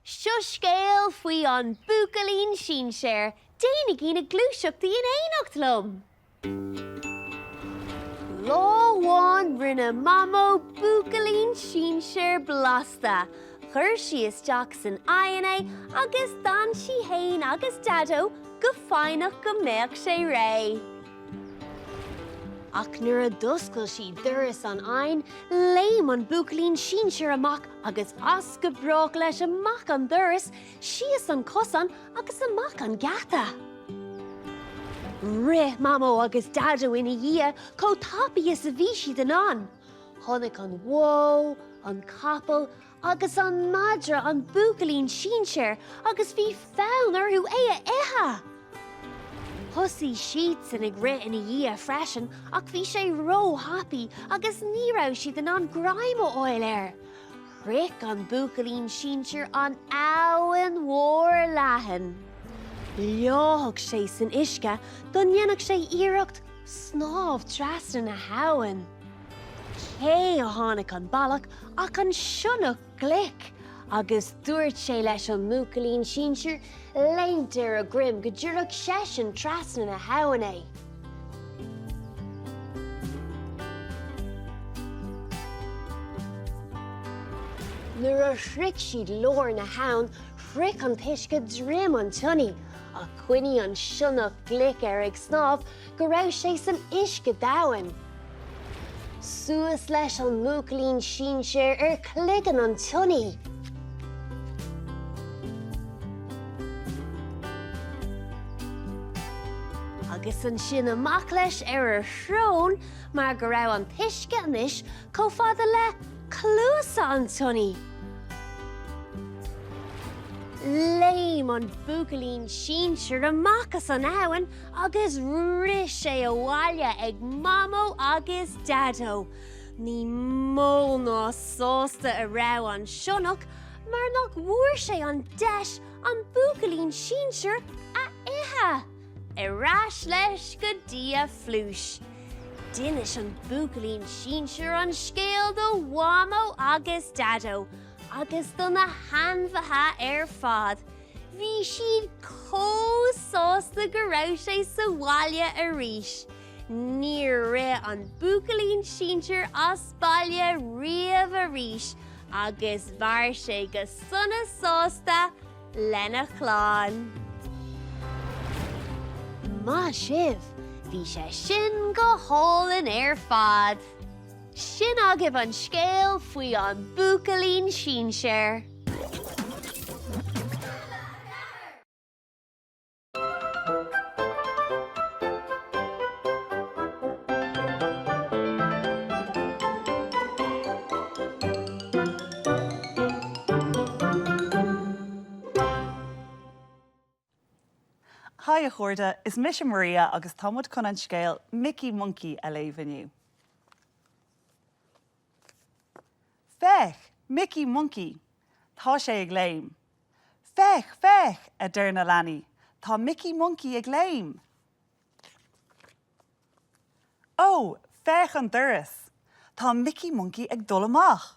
Seo scéal faoi an buachaillín sinséir, déanaigí na gluaiseachtaí in éineacht liom! Lá amháin rinne Mamó buachaillín sinséir blasta. Chuir sí isteach san oigheann é agus d'fhan sí fhéin agus Daideo go foighneach go mbeadh sé réidh. Ach nuair a d'oscail sí doras an oighinn, léim an buachaillín sinséir amach agus as go brách leis amach an doras, síos an cosán agus amach an geata. Rith Mamó agus Daideo ina dhiaidh chomh tapaidh is a bhí siad in ann. Chonaic an bhó, an capall agus an madra an buachaillín sinséir agus bhí fonn orthu é a ithe! Thosaigh siadsan ag rith ina dhiaidh freisin ach bhí sé róthapaidh agus ní raibh siad in ann greim a fháil air. Shroich an buachaillín sinséir an abhainn mhór leathan. Leáigh sé san uisce go ndéanfadh sé iarracht snámh trasna na habhann. Cé a tháinig an bealach ach an sionnach glic agus dúirt sé leis an mbuachaillín sinséir léimt ar a dhroim go dtabharfadh seisean trasna na habhann é. Nuair a shroich siad lár na habhann, shroich an t-uisce droim an tsionnaigh, ach choinnigh an sionnach glic air ag snámh go raibh sé san uisce domhain. Suas leis an mbuachaillín sinséir ar chloigeann an tsionnaigh. Agus ansin amach leis ar a shrón mar go raibh an t-uisce anois chomh fada le cluasa an tsionnaigh. Léim an buachaillín sinséir amach as an abhainn agus rith sé abhaile ag Mamó agus Daideo. Ní mó ná sásta a raibh an sionnach mar nach bhfuair sé an deis an buachaillín sinséir a ithe. Ar ais leis go dtí a phluais. D'inis an buachaillín sinséir an scéal do Mhamó agus Daideo agus do na hainmhithe ar fad. Bhí siad chomh sásta go raibh sé sa bhaile arís. Níor rith an buachaillín sinséir as baile riamh arís agus mhair sé go sona sásta lena chlann. Maith sibh! Bhí sé sin go hálainn ar fad! Sin agaibh an scéal faoi an buachaillín sinséir. Haigh a chairde, is mise Maria agus tá muid chun an scéal Mickey Monkey a léamh inniu. Féach! Mickey Monkey! Tá sé ag léim. Féach! Féach! a deir na leanaí. Tá Mickey Monkey ag léim! Ó! Féach an doras! Tá Mickey Monkey ag dul amach!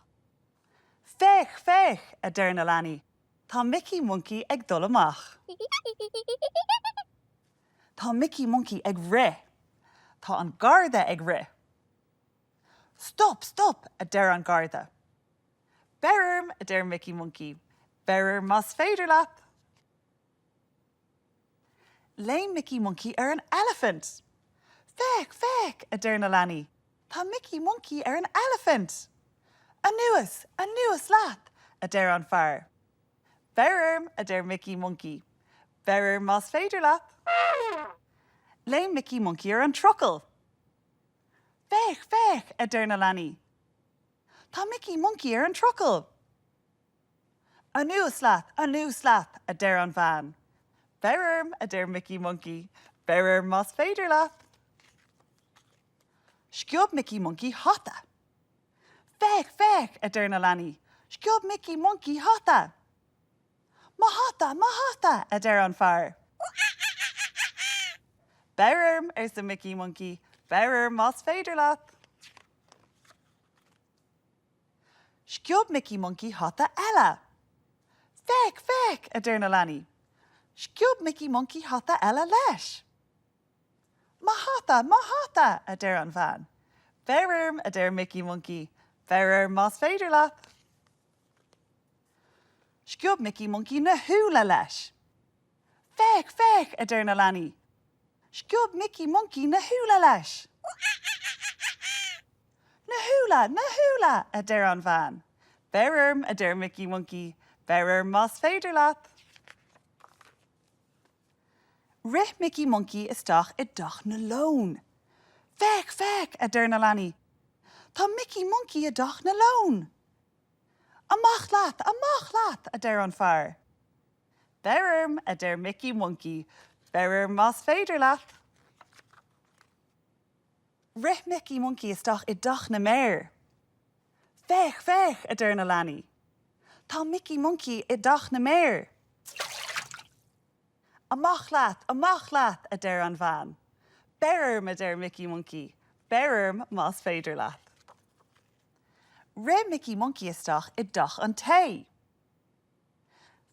Féach! Féach! a deir na leanaí. Tá Mickey Monkey ag dul amach. Tá Mickey Monkey ag rith. Tá an garda ag rith. Stop! Stop! a deir an garda. Beir orm, a deir Mickey Monkey. Beir orm más féidir leat! Léim Mickey Monkey ar an eilifint. Féach! Féach! a deir na leanaí. Tá Mickey Monkey ar an eilifint! Anuas! Anuas leat! a deir an fear. Beir orm, a deir Mickey Monkey. Beir orm más féidir leat! Léim Mickey Monkey ar an trucail. Féach! Féach! a deir na leanaí. Tá Mickey Monkey ar an trucail! Anuas leat! Anuas leat! a deir an bhean. Beir orm, a deir Mickey Monkey. Beir orm más féidir leat! Sciob Mickey Monkey hata. Féach! Féach! a deir na leanaí. Sciob Mickey Monkey hata! Mo hata! Mo hata! a deir an fear. Beir orm, arsa Mickey Monkey. Beir orm más féidir leat! Sciob Mickey Monkey hata eile. Féach, féach, a deir na leanaí. Sciob Micí Moncaí hata eile leis. Mo hata, mo hata, a deir an bhean. Beir orm, a deir Micí Moncaí. Beir orm más féidir leat. Sciob Micí Moncaí na húlla leis. Féach, féach, a deir na leanaí. Sciob Micí Moncaí na húlla leis. Na húlla, na húlla, a deir an bhean. Beir orm, a deir Micí Moncaí. Beir orm más féidir leat. Rith Micí Moncaí isteach i dteach na leon. Féach, féach, a deir na leanaí. Tá Micí Moncaí i dteach na leon. Amach leat, amach leat, a deir an fear. Beir orm, a deir Micí Moncaí. Beir orm más féidir leat. Rith Micí Moncaí isteach i dteach na mbéar. Féach, féach, a deir na leanaí. Tá Micí Moncaí i dteach na mbéar. Amach leat, amach leat, a deir an bhean. Beir orm, a deir Micí Moncaí. Beir orm más féidir leat. Rith Micí Moncaí isteach i dteach an tae.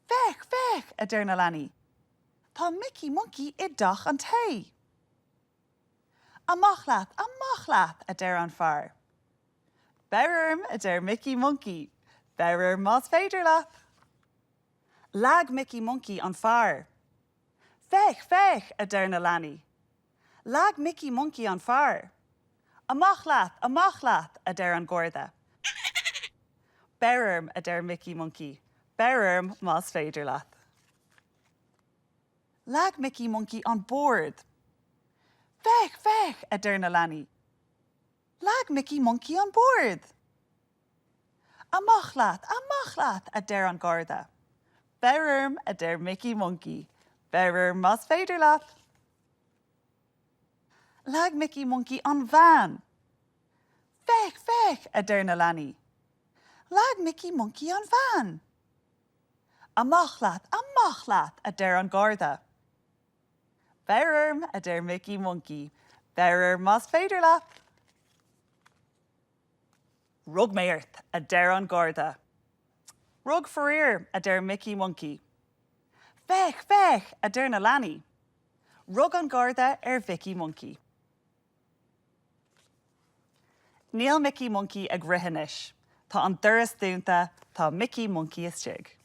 Féach, féach, a deir na leanaí. Tá Micí Moncaí i dteach an tae. Amach leat, amach leat, a deir an fear. Beir orm, a deir Micí Moncaí. Beir orm más féidir leat. Leag Micí Moncaí an fear. Féach, féach, a deir na leanaí. Leag Micí Moncaí an fear. Amach leat, amach leat, a deir an garda. Beir orm, a deir Micí Moncaí. Beir orm más féidir leat. Leag Micí Moncaí an bord. Féach, féach, a deir na leanaí. Leag Micí Moncaí an bord. Amach leat, amach leat, a deir an garda. Beir orm, a deir Micí Moncaí. Beir orm más féidir leat. Leag Micí Moncaí an bhean. Féach, féach, a deir na leanaí. Leag Micí Moncaí an bhean. Amach leat, amach leat, a deir an garda. Beir orm, a deir Micí Moncaí. Beir orm más féidir leat. Rug mé ort, a deir an garda. Rug faraor, a deir Micí Moncaí. Féach, féach, a deir na leanaí. Rug an garda ar Mhicí Moncaí. Níl Micí Moncaí ag rith anois. Tá an doras dúnta, tá Micí Moncaí istigh.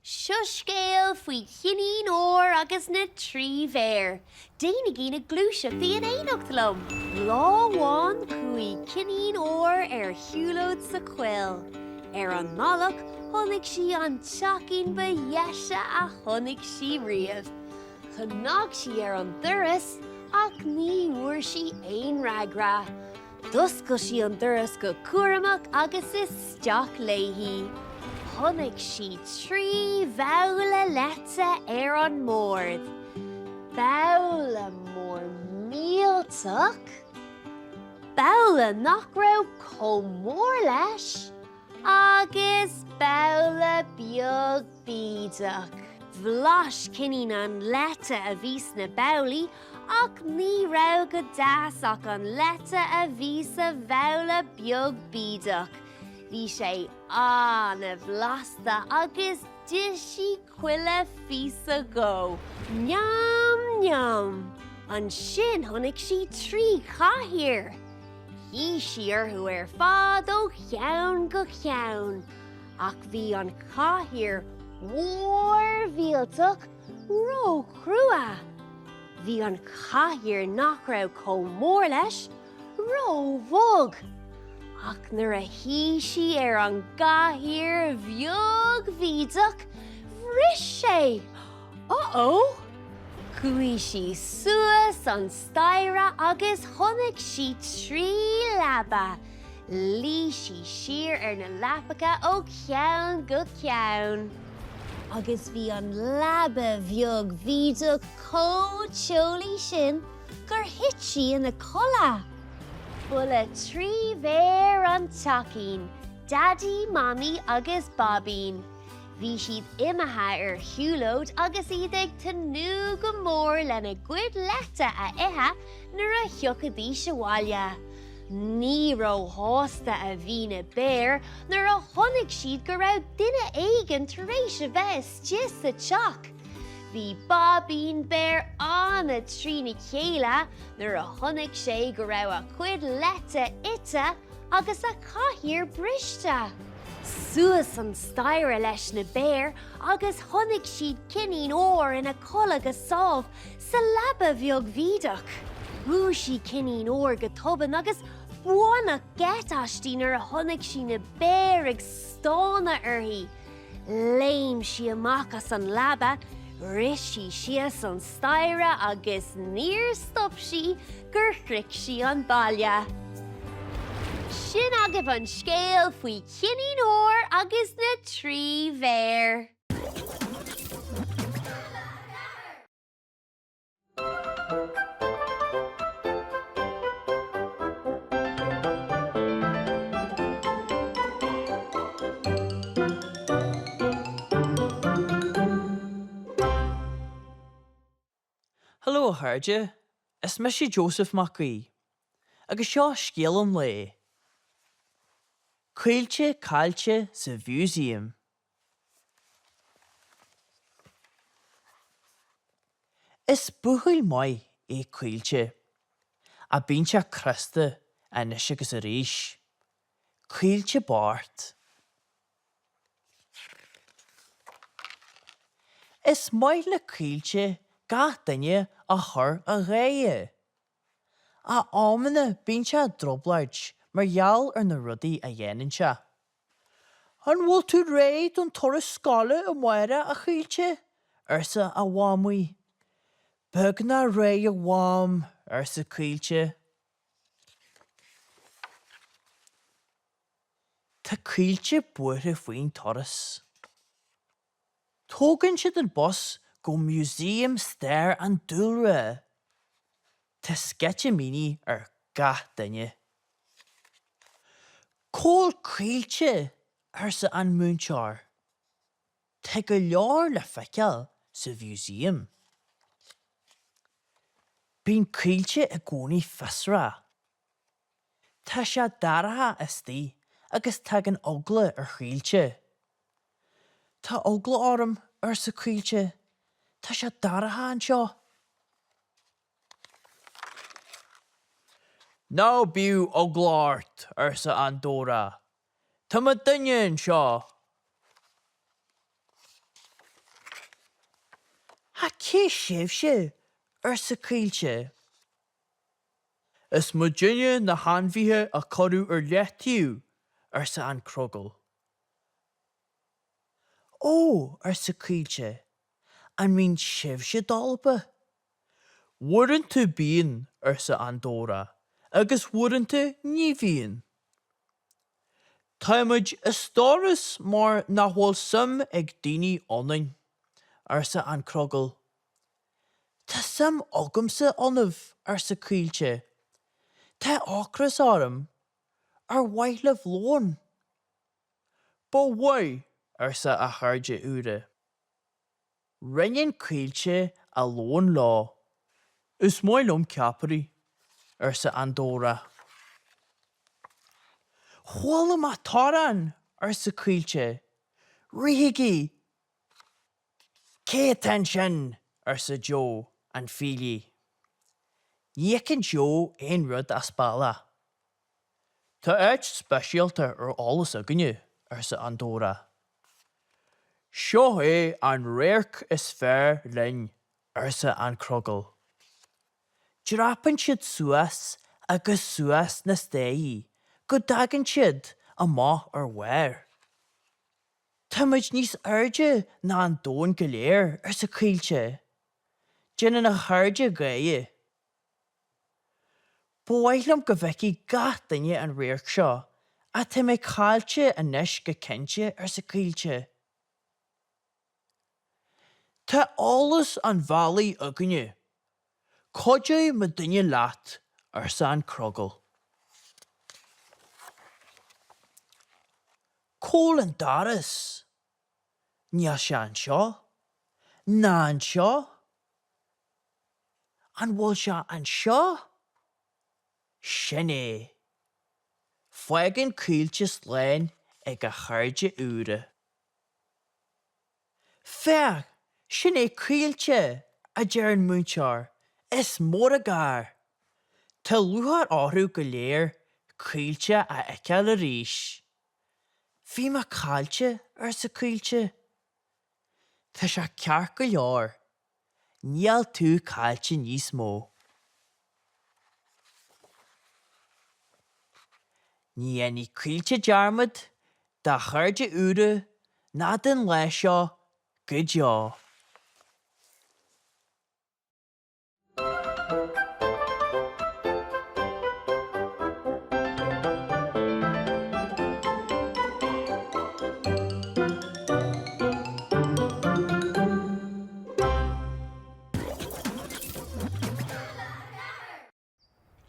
Seo scéal faoi Chinnín Óir agus na 3 Bhéar. Déanaigí na gluaiseachtaí in éineacht liom! Lá amháin chuaigh Cinnín Óir ar shiúlóid sa choill. Ar an mbealach chonaic sí an teachín ba dheise a chonaic sí riamh. Chnag sí ar an doras ach ní bhfuair sí aon fhreagra. D'oscail sí an doras go cúramach agus isteach léi. Chonaic sí 3 bhabhla leite ar an mbord. Babhla mór millteach, babhla nach raibh chomh mór leis agus babhla beag bídeach. Bhlais Cinnín an leite a bhí sna babhlaí Ach ní raibh go deas ach an leite a bhí sa bhabhla beag bídeach. Bhí sé an-bhlasta agus d'ith sí chuile phíosa dhó. Neam neam! Ansin chonaic sí 3 chathaoir. Shuigh sí orthu ar fad ó cheann go ceann. Ach bhí an chathaoir mhór mhillteach ró-chrua. Bhí an chathaoir nach raibh chomh mór leis ró-bhog. Ach nuair a shuigh sí ar an gcathaoir bheag bhídeach, bhris sé! Uh-oh! Chuaigh sí suas an staighre agus chonaic sí 3 leaba. Luigh sí siar ar na leapacha ó cheann go ceann. Agus bhí an leaba bheag bhídeach chomh teolaí sin gur thit sí ina codladh. Ba le 3 bhéar an teachín, Daidí, Mamaí agus Baibín. Bhí siad imithe ar shiúlóid agus iad ag tnúth go mór lena gcuid leite a ithe nuair a thiocfaidís abhaile. Ní róshásta a bhí na béir nuair a chonaic siad go raibh duine éigin tar éis a bheith istigh sa teach. Bhí Baibín Béar an-trína chéile nuair a chonaic sé go raibh a chuid leite ite agus a chathaoir briste. Suas an staighre leis na béir agus chonaic siad Coinín Ór ina codladh go sámh sa leaba bheag bhídeach. Dhúisigh Coinín Ór go tobann agus baineadh geit aisti nuair a chonaic sí na béir ag stánadh uirthi. Léim sí amach as an leaba, rith sí síos an staighre agus níor stop sí gur shroich sí an baile. Sin agaibh an scéal faoi Chinín Ór agus na 3 Bhéar. Hello a chairde, is mise Joseph Mac Aoidh agus seo scéal an lae. Caoilte caillte sa Mhúsaem. Is buachaill maith é Caoilte, ach bíonn sé crosta anois agus arís. Caoilte bocht. Is maith le Caoilte gach duine a chur a gháire. Ach amanna bíonn sé i dtrioblóid mar gheall ar na rudaí a dhéanann sé. An bhfuil tú réidh don turas scoile amárach, a Chaoilte? arsa a mhamaí. Beagnach réidh, a Mham, arsa Caoilte. Tá Caoilte buartha faoin turas. Tógann siad an bus go Músaem Stair an Dúlra. Tá sceitimíní ar gach duine. Cá bhfuil Caoilte? arsa an múinteoir. Tá go leor le feiceáil sa mhúsaem. Bíonn Caoilte i gcónaí fiosrach. Tá sé dorcha istigh agus tagann eagla ar Chaoilte. Tá eagla orm, arsa Caoilte. Tá sé dorcha anseo. Ná bíodh eagla ort, arsa an Dóra. Tá muidinne anseo. Ach cé sibhse? arsa Caoilte. Is muidinne na hainmhithe a cuireadh ar leataobh, arsa an crogall. Ó, arsa Caoilte, an mbíonn sibhse dolba? Uaireanta bíonn, arsa an Dóra, agus uaireanta ní bhíonn. Táimid i stóras mar nach bhfuil suim ag daoine ionainn, arsa an crogall. Tá suim agamsa ionaibh, arsa Caoilte. Tá ocras orm. Ar mhaith libh lón? Ba mhaith, arsa a chairde úra. Roinneann Caoilte a lón leo. Is maith liom ceapairí, arsa an Dóra. Chuala mé torann, arsa Caoilte. Rithigí! Cé atá ansin? arsa Joe, an fiailí. Ní fheiceann Joe aon rud as bealach. Tá áit speisialta ar eolas againne, arsa an Dóra. Seo é an radharc is fearr linn, arsa an crogall. Dreapann siad suas agus suas na staighrí go dtagann siad amach ar bharr. Táimid níos airde ná an domhan go léir, arsa Caoilte. Déanann a chairde gáire. Ba mhaith liom go bhfeicfeadh gach duine an radharc seo, ach tá mé caillte anois go cinnte, arsa Caoilte. Tá eolas an bhealaigh againne. Cuideoidh muidinne leat, arsa an crogall. Cá bhfuil an doras? Níl sé anseo. Ná anseo. An bhfuil sé anseo? Sin é. Fágann Caoilte slán ag a chairde úra. Féach, sin é Caoilte, a deir an múinteoir, is mór an gar. Tá lúcháir orthu go léir Caoilte a fheiceáil arís. Bhí mé caillte, arsa Caoilte. Tá sé ceart go leor, níl tú caillte níos mó. Ní dhéanfaidh Caoilte dearmad dá chairde úra ná den lá seo go deo.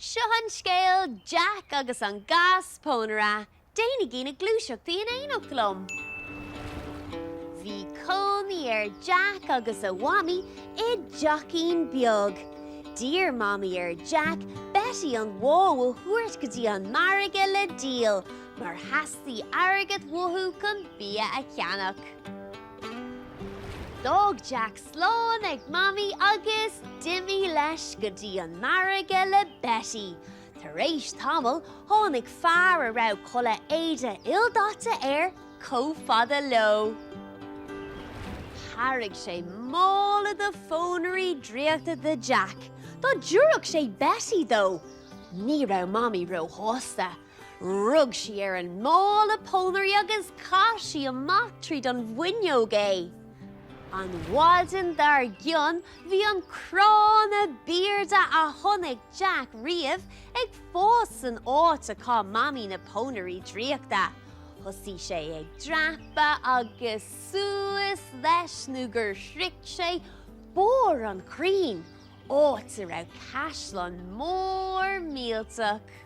Seo an scéal Jack agus an Gas Pónaire. Déanaigí na gluaiseachtaí in éineacht liom. Bhí cónaí ar Jack agus a Mhamaí i dteachín beag. D'iarr Mamaí ar Jack Betty an bhó a thabhairt go dtí an margadh le díol mar theastaigh airgead uathu chun bia a cheannach. D'fhág Jack slán ag Mamaí agus d'imigh leis go dtí an margadh le Betty. Tar éis tamaill, tháinig fear a raibh culaith éide ildaite air chomh fada leo. Thairg sé mála de phónairí draíochta do Jack, dá dtabharfadh sé Betty dó. Ní raibh Mamaí róshásta. Rug sí ar an mála pónairí agus chaith sí amach tríd an bhfuinneog é. An mhaidin dár gcionn bhí an crann ab aoirde a chonaic Jack riamh ag fás san áit a chaith Mamaí na pónairí draíochta. Thosaigh sé ag dreapadh agus suas leis nó gur shroich sé barr an chrainn, áit a raibh caisleán mór millteach.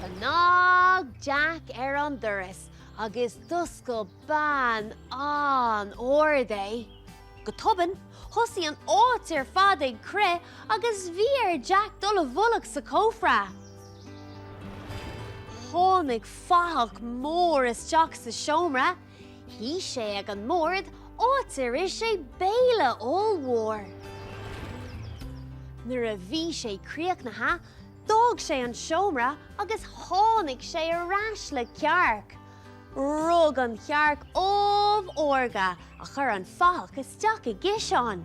Chnag Jack ar an doras agus d'oscail bean an-ard é. Go tobann, thosaigh an áit ar fad ag crith agus bhí ar Jack dul i bhfolach sa chófra. Tháinig fathach mór isteach sa seomra. Shuigh sé ag an mbord, áit ar ith sé béile ollmhór. Nuair a bhí sé críochnaithe, D'fhág sé an seomra agus tháinig sé ar ais le cearc. Rug an chearc ubh órga a chuir an fathach isteach i gciseán.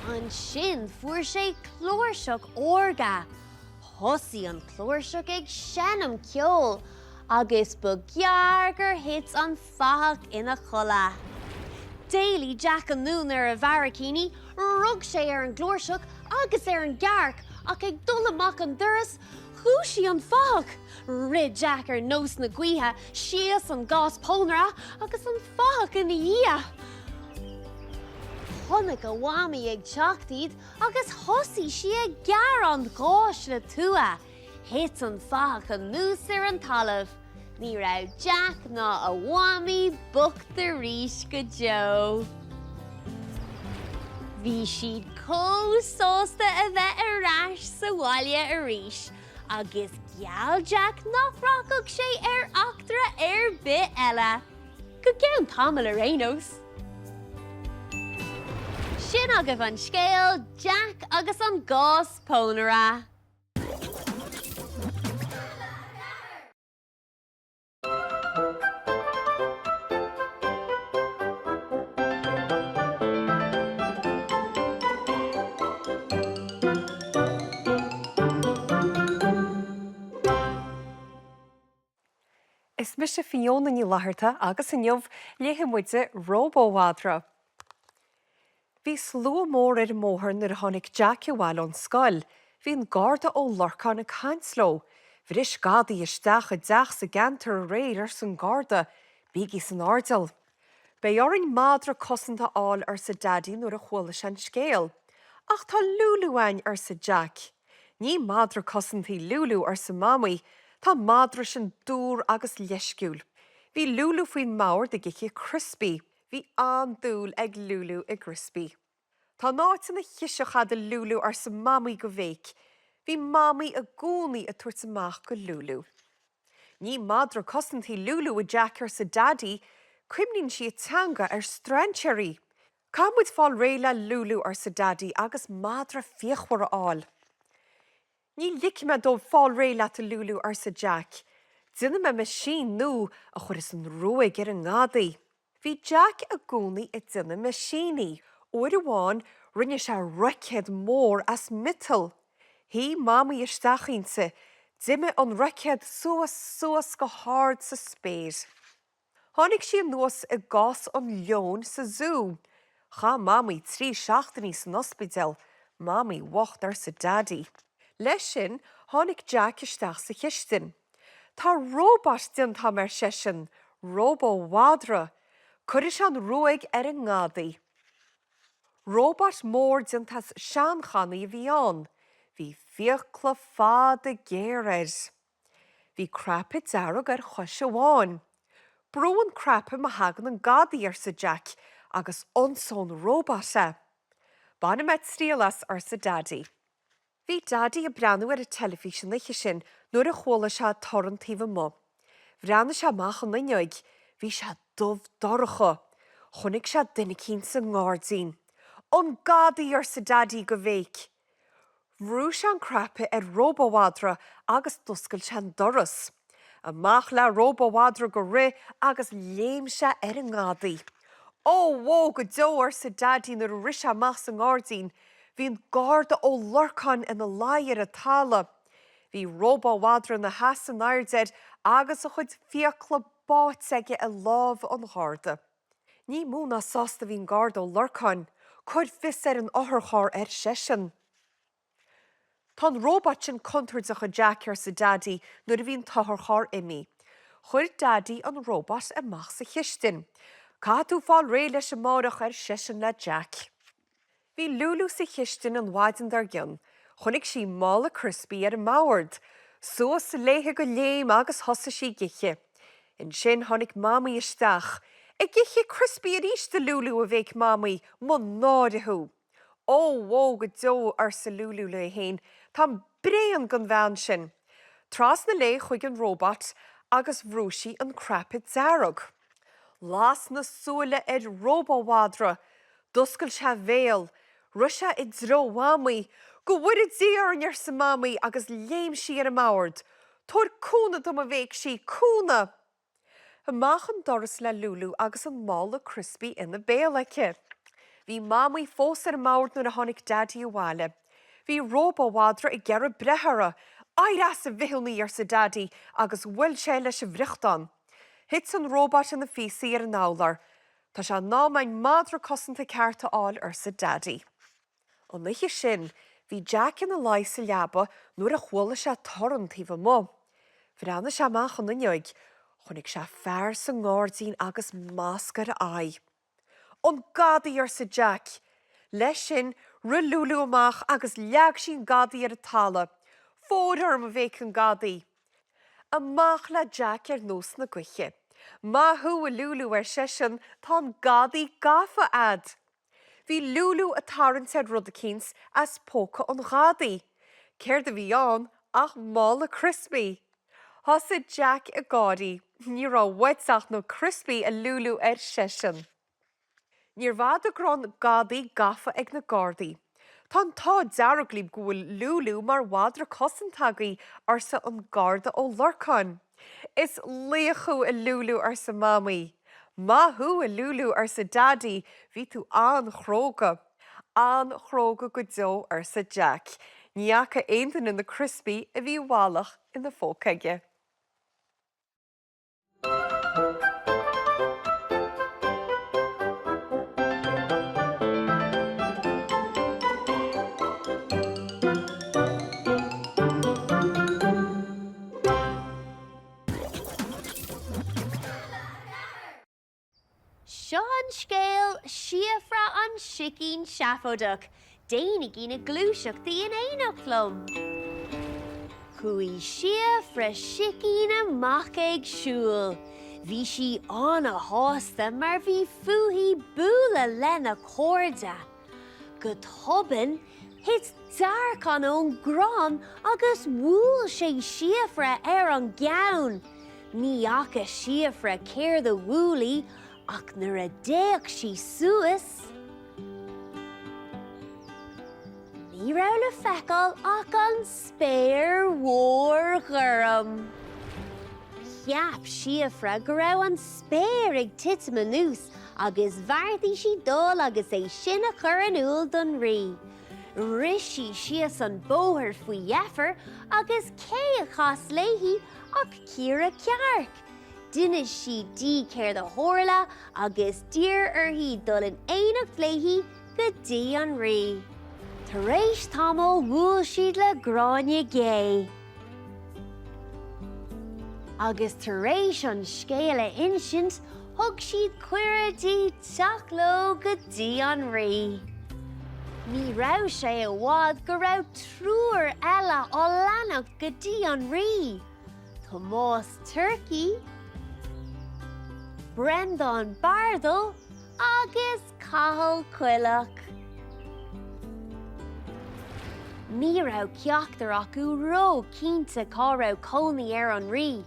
Ansin fuair sé cláirseach órga. Thosaigh an chláirseach ag seinm ceoil agus ba ghearr gur thit an fathach ina chodladh. D'éalaigh Jack anonn ar a bharraicíní, rug sé ar an gcláirseach agus ar an gcearc ach ag dul amach an doras, dhúisigh an fathach. Rith Jack ar nós na gaoithe síos an gás pónaire agus an fathach ina dhiaidh. Chonaic a mhamaí ag teacht iad agus thosaigh sí ag gearradh an gháis le tua. Thit an fathach anuas ar an talamh. Ní raibh Jack ná a mhamaí bocht arís go deo. Bhí siad chomh sásta a bheith ar ais sa bhaile arís agus gheall Jack nach rachadh sé ar eachtra ar bith eile, go ceann tamaill ar aon nós. Sin agaibh an scéal, Jack agus an Gás Pónaire. Is mise Fiona Ní Fhlatharta agus inniu léifidh muide Róbó-Mhadra. Bhí slua mór ar an mbóthar nuair a tháinig Jack abhaile ón scoil. Bhí an Garda Ó Lorcáin ag caint leo. Bhris gadaí isteach i dteach sa gceantar aréir, arsa an Garda. Bígí san airdeall. Beidh orainn madra cosanta a fháil, arsa Daidí nuair a chuala sé an scéal. Ach tá Lúlú a'inn, arsa Jack. Ní madra cosanta í Lúlú, arsa Mamaí. Tá an madra sin dúr agus leisciúil. Bhí Lúlú faoin mbord ag ithe criospaí. Bhí an-dúil ag Lúlú i gcriospaí. Tá an áit ina chiseach a'd a Lúlú arsa Mamaí go bhéic. Bhí Mamaí i gcónaí ag tabhairt amach go Lúlú. Ní madra cosanta í Lúlú a Jack arsa Daidí, cuimlíonn sí a teanga ar strainséirí. Caithfidh muid fáil réidh le Lúlú arsa Daidí agus madra fíochmhar a fháil. Ní ligfidh mé dóibh fáil réidh leat a Lúlú arsa Jack. Déanfaidh mé meaisín nua a chuirfeas an ruaig ar an ngadaí. Bhí Jack i gcónaí ag déanamh meaisíní. Uair amháin rinne sé roicéad mór as miotal. Shuigh Mamaí isteach inti. D'imigh an roicéad suas suas go hard sa spéir. Tháinig sí anuas i gcás an leoin sa zú. Chaith Mamaí 3 seachtainí san ospidéal. Mamaí bhocht arsa Daidí. Leis sin tháinig Jack isteach sa chistin. Tá róbat déanta a'm, ar seisean, róba-mhadra. Cuirfidh sé an ruaig ar an ngadaí. Róbat mór déanta as seanchannaí a bhí ann. Bhí fiacla fada géar air. Bhí cnaipe dearg ar chois amháin. Brú an cnaipe má thagann an gadaí, arsa Jack, agus ionsóidh an róbat é. Bainfidh mé triail as, arsa Daidí. Bhí Daidí ag breathnú ar an teilifís an oíche sin nuair a chuala sé torann taobh amuigh. Bhreathnaigh sé amach an fhuinneoig. Bhí sé dubh dorcha. Chonaic sé duine eicínt sa ngairdín. An gadaí! arsa Daidí go bhéic. Bhrúigh sé an cnaipe ar róba-mhadra agus d'oscail sé an doras. Amach le róba-mhadra go rith agus léim sé ar an ngadaí. Ó, bhó go deo, arsa Daidí nuair a rith sé amach sa ngairdín. Bhí an Garda Ó Lorcáin ina luí ar an talamh. Bhí róba-mhadra ina sheasamh in airde air agus a chuid fiacla báite aige i lámh an Gharda. Ní mó ná sásta a bhí an Garda Ó Lorcáin. Cuir fios ar an otharcharr, ar seisean. Tá an róbat sin contúirteach a Jack, arsa Daidí nuair a bhí an t-otharcharr imithe. Chuir Daidí an róbat amach sa chistin. Caithfidh tú fáil réidh leis amáireach, ar seisean le Jack. Bhí Lúlú sa chistin an mhaidin dár gcionn. Chonaic sí mála criospaí ar an mbord. Suas léithe go léim agus thosaigh sí ag ithe. Ansin tháinig Mamaí isteach. Ag ithe criospaí arís a Lúlú, a bhéic Mamaí, mo náire thú! Ó, bhó go deo, arsa Lúlú léi féin, táim bréan den bhean sin! Trasna léi chuig an róbat agus bhrúigh sí an cnaipe dearg. Las na súile ar róba-mhadra. D'oscail sé a bhéal. Rith sé i dtreo Mhamaí. Go bhfóire Dia orainn, arsa Mamaí agus léim sí ar an mbord. Tabhair cúnamh dom, a bhéic sí, cúnamh! Amach an doras le Lúlú agus an mála criospaí ina béal aici. Bhí Mamaí fós ar an mbord nuair a tháinig Daidí abhaile. Bhí róba-mhadra ag iarraidh breith uirthi. Éirigh as, a bhithiúnaigh, arsa Daidí agus bhuail sé leis an bhfriochtán. Thit an róbat ina phíosaí ar an urlár. Tá sé in am a'inn madra cosanta ceart a fháil, arsa Daidí. An oíche sin, bhí Jack ina luí sa leaba nuair a chuala sé torann taobh amuigh. Bhreathnaigh sé amach an fhuinneoig. Chonaic sé fear sa ngairdín agus masc ar a aghaidh. An gadaí! arsa Jack. Leis sin, rith Lúlú amach agus leag sí an gadaí ar an talamh. Fóir orm! a bhéic an gadaí. Amach le Jack ar nós na gaoithe. Maith thú, a Lúlú, ar seisean, tá an gadaí gafa a'd! Bhí Lúlú ag tarraingt ar rud eicínt as póca an ghadaí. Céard a bhí ann ach mála criospaí! Thosaigh Jack ag gáirí. Ní raibh uait ach na criospaí, a Lúlú, ar seisean. Níorbh fhada go raibh an gadaí gafa ag na Gardaí. Tá an t-ádh dearg libh go bhfuil Lúlú mar mhadra cosanta agaibh, arsa an Garda Ó Lorcáin. Is laoch thú, a Lúlú, arsa Mamaí. Maith thú, a Lúlú, arsa Daidí, bhí tú an-chróga. An-chróga go deo, arsa Jack. Ní fhaca aon duine na criospaí a bhí i bhfalach ina phóca aige. Seo an scéal, Síofra an Sicín Seafóideach. Déanaigí na gluaiseachtaí in éineacht liom. Chuaigh Síofra Sicín amach ag siúl. Bhí sí ana-shásta mar bhí fúithi bualadh lena cairde. Go tobann, thit dearcán ón gcrann agus bhuail sé Síofra ar an gceann. Ní fhaca Síofra céard a bhuail í ach nuair a d'fhéach sí suas, ní raibh le feiceáil ach an spéir mhór ghorm. Cheap Síofra go raibh an spéir ag titim anuas agus bheartaigh sí dul agus é sin a chur in iúl don rí. Rith sí síos an bóthar faoi dheifir agus cé a chas léi ach Ciara Cearc. D'inis sí di céard a tharla agus d'iarr uirthi dul in éineacht léi go dtí an rí. Tar éis tamaill bhuail siad le Gráinne Gé. Agus tar éis an scéal a insint thug siad cuireadh di teacht leo go dtí an rí. Ní raibh sé i bhfad go raibh triúr eile á leanacht go dtí an rí. Tomás Turcaí, Breandán Bardal agus Cathal Coileach. Ní raibh ceachtar acu ró-chinnte cá raibh cónaí ar an rí.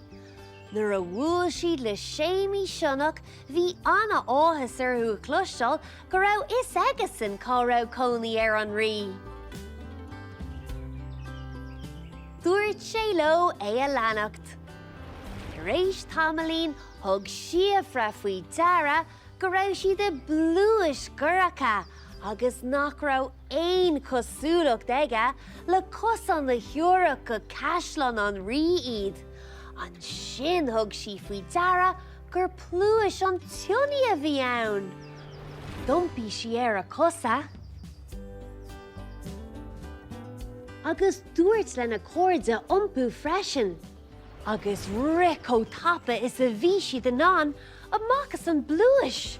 Nuair a bhuail siad le Séimí Sionnach bhí ana-áthas orthu a chloisteáil go raibh fhios aigesan cá raibh cónaí ar an rí. Dúirt sé leo é a leanacht. Tar éis tamaillín thug Síofra faoi deara go raibh siad i bpluais dhorcha agus nach raibh aon chosúlacht aige le cosán a thiúrfadh go caisleán an rí iad. Ansin thug sí faoi deara gur pluais an tsionnaigh a bhí ann. D'iompaigh sí ar a cosa agus dúirt lena cairde iompú freisin. Agus rith chomh tapa is a bhí siad in ann amach as an bpluais.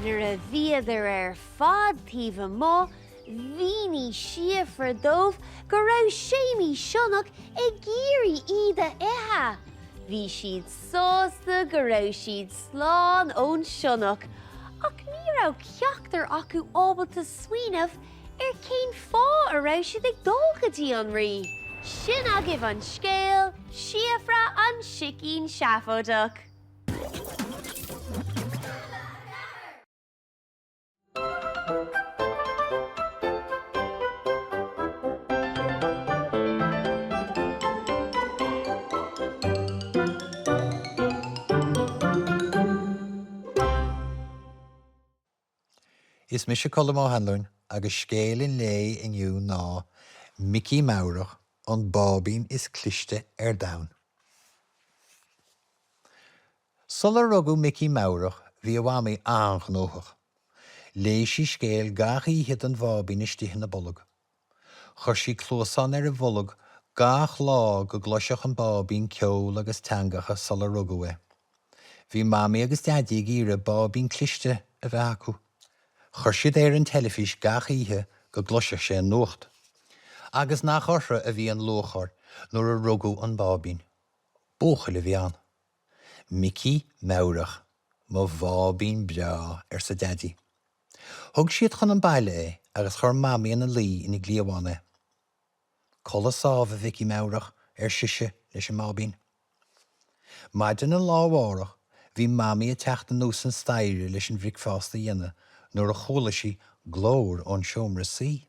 Nuair a bhíodar ar fad taobh amuigh, Mhínigh Síofra dóibh go raibh Séimí Sionnach ag iarraidh iad a ithe. Bhí siad sásta go raibh siad slán ón sionnach, ach ní raibh ceachtar acu ábalta smaoineamh ar cén fáth a raibh siad ag dul go dtí an rí. Sin agaibh an scéal, Síofra an Sicín Seafóideach. Is mise Colm Ó hAnluain agus scéal an lae inniu ná Micí Meabhrach, an báibín is cliste ar domhan. Sular rugadh Micí Meabhrach bhí a mhamaí an-ghnóthach. Léigh sí scéal gach oíche don bháibín istigh ina bolg. Chuir sí cluasán ar a bholg gach lá go gcloisfeadh an báibín ceol agus teangacha sular rugadh é. Bhí Mamaí agus Daidí ag iarraidh báibín cliste a bheith acu. Chuir siad é ar an teilifís gach oíche go gcloisfeadh sé an nuacht. Agus nach orthu a bhí an lúcháir nuair a rugadh an báibín. Buachaill a bhí ann. Micí Meabhrach, mo bháibín breá, arsa Daidí. Thug siad chun an baile é agus chuir Mamaí ina luí ina gcliabhán é. Codladh sámh, a Mhicí Meabhrach, ar sise leis an mbáibín. Maidin an lá amhárach bhí Mamaí ag teacht anuas an staighre leis an bhricfeasta a dhéanamh nuair a chuala sí glór ón seomra suí.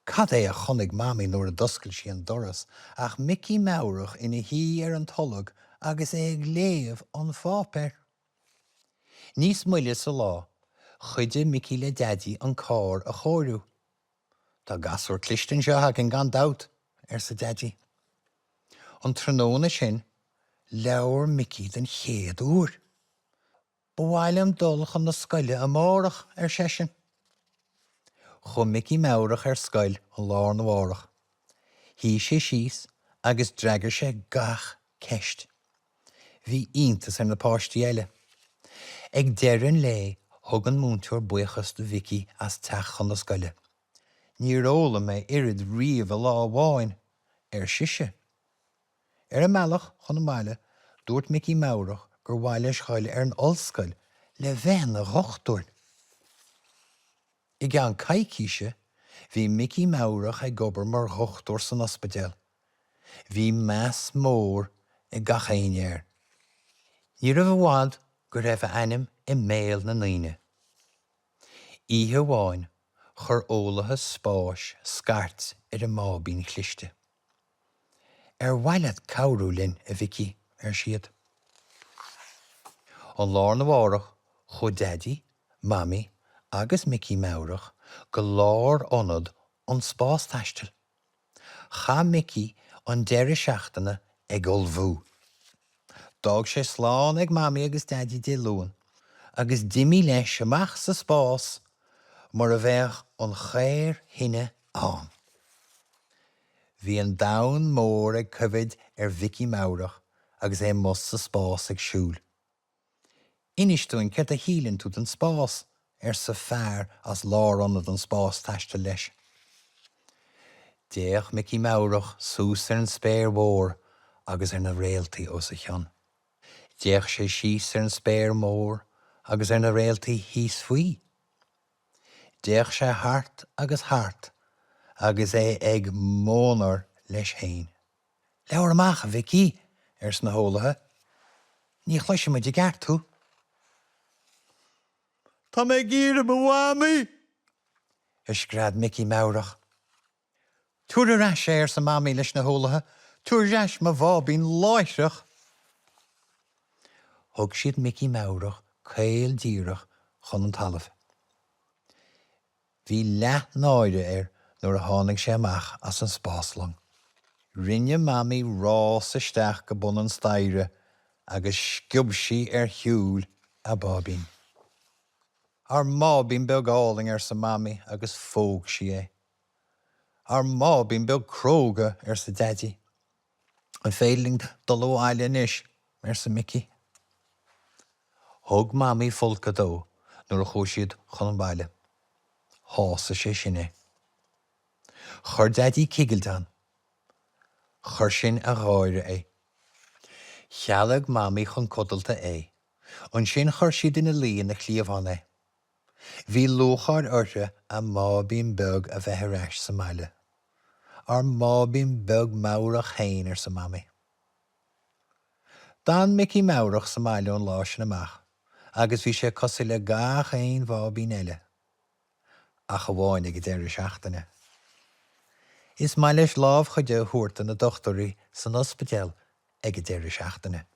Cad é a chonaic Mamaí nuair a d'oscail sí an doras ach Micí Meabhrach ina shuí ar an tolg agus é ag léamh an pháipéir. Níos moille sa lá, chuidigh Micí le Daidí an carr a chóiriú. Tá gasúr cliste anseo againn gan dabht, arsa Daidí. An tráthnóna sin, labhair Micí den chéad uair. Ba mhaith liom dul chun na scoile amárach, ar seisean. Chuaigh Micí Meabhrach ar scoil an lá arna mhárach. Shuigh sé síos agus d'fhreagair sé gach ceist. Bhí iontas ar na páistí eile. Ag deireadh an lae thug an múinteoir buíochas do Mhicí as teacht chun na scoile. Níor fhoghlaim mé oiread riamh i lá amháin, ar sise. Ar an mbealach chun an bhaile, dúirt Micí Meabhrach gur mhaith leis dhul ar an ollscoil le bheith ina dhochtúir. I gceann coicíse, bhí Micí Meabhrach ag obair mar dhochtúir san ospidéal. Bhí meas mór ag gach éinne air. Ní raibh i bhfad go raibh a ainm i mbéal na ndaoine. Oíche amháin, chuir eolaithe spáis scairt ar an mBáibín Chliste. Ar mhaith leat cabhrú linn, a Mhicí? ar siad. An lá arna mhárach, chuaigh Daidí, Mamaí agus Micí Meabhrach go lárionad an spástaistil. Chaith Micí an deireadh seachtaine ag ullmhú. D'fhág sé slán ag Mamaí agus Daidí Dé Luain agus d'imigh leis amach sa spás mar a bheadh an chaor thine ann. Bhí an domhan mór ag coimhéad ar Mhicí Meabhrach agus é amuigh sa spás ag siúl. Inis dúinn céard a shíleann tú den spás, arsa fear as lárionad an spástaistil leis. D'fhéach Micí Meabhrach suas ar an spéir mhór agus ar na réaltaí os a chionn. D'fhéach sé síos ar an spéir mhór agus ar na réaltaí thíos faoi. D'fhéach sé thart agus thart agus é ag móinéar leis féin. Labhair amach, a Mhicí, arsa na heolaithe. Ní chloiseann muid i gceart thú. Tá mé ag iarraidh mo mhamaí! a scread Micí Meabhrach. Tabhair ar ais é, arsa Mamaí leis na heolaithe, tabhair ar ais mo bháibín láithreach! Thug siad Micí Meabhrach caol díreach chun an talaimh. Bhí leath-náire air nuair a tháinig sé amach as an spáslong. Rinne Mamaí rás isteach go bun an staighre agus sciob sí ar shiúl a báibín. Ár mbáibín beag álainn, arsa Mamaí agus phóg sí é. Ár mbáibín beag cróga, arsa Daidí. An féidir linn dul abhaile anois? arsa Micí. Thug Mamaí folcadh dó nuair a chuaigh siad chun an bhaile. Shásaigh sé sin é. Chuir Daidí cigilt ann. Chuir sin a gháire é. Chealaigh Mamaí chun codlata é. Ansin chuir siad ina luí ina chliabhán é. Bhí lúcháir orthu a mbáibín beag a bheith ar ais sa mbaile. Ár mbáibín beag meabhrach féin, arsa Mamaí. D'fhan Micí Meabhrach sa mbaile ón lá sin amach agus bhí sé cosúil le gach aon bháibín eile, ach amháin ag an deireadh seachtaine. Is maith leis lámhchuidiú a thabhairt do na dochtúirí san ospidéal ag an deireadh seachtaine.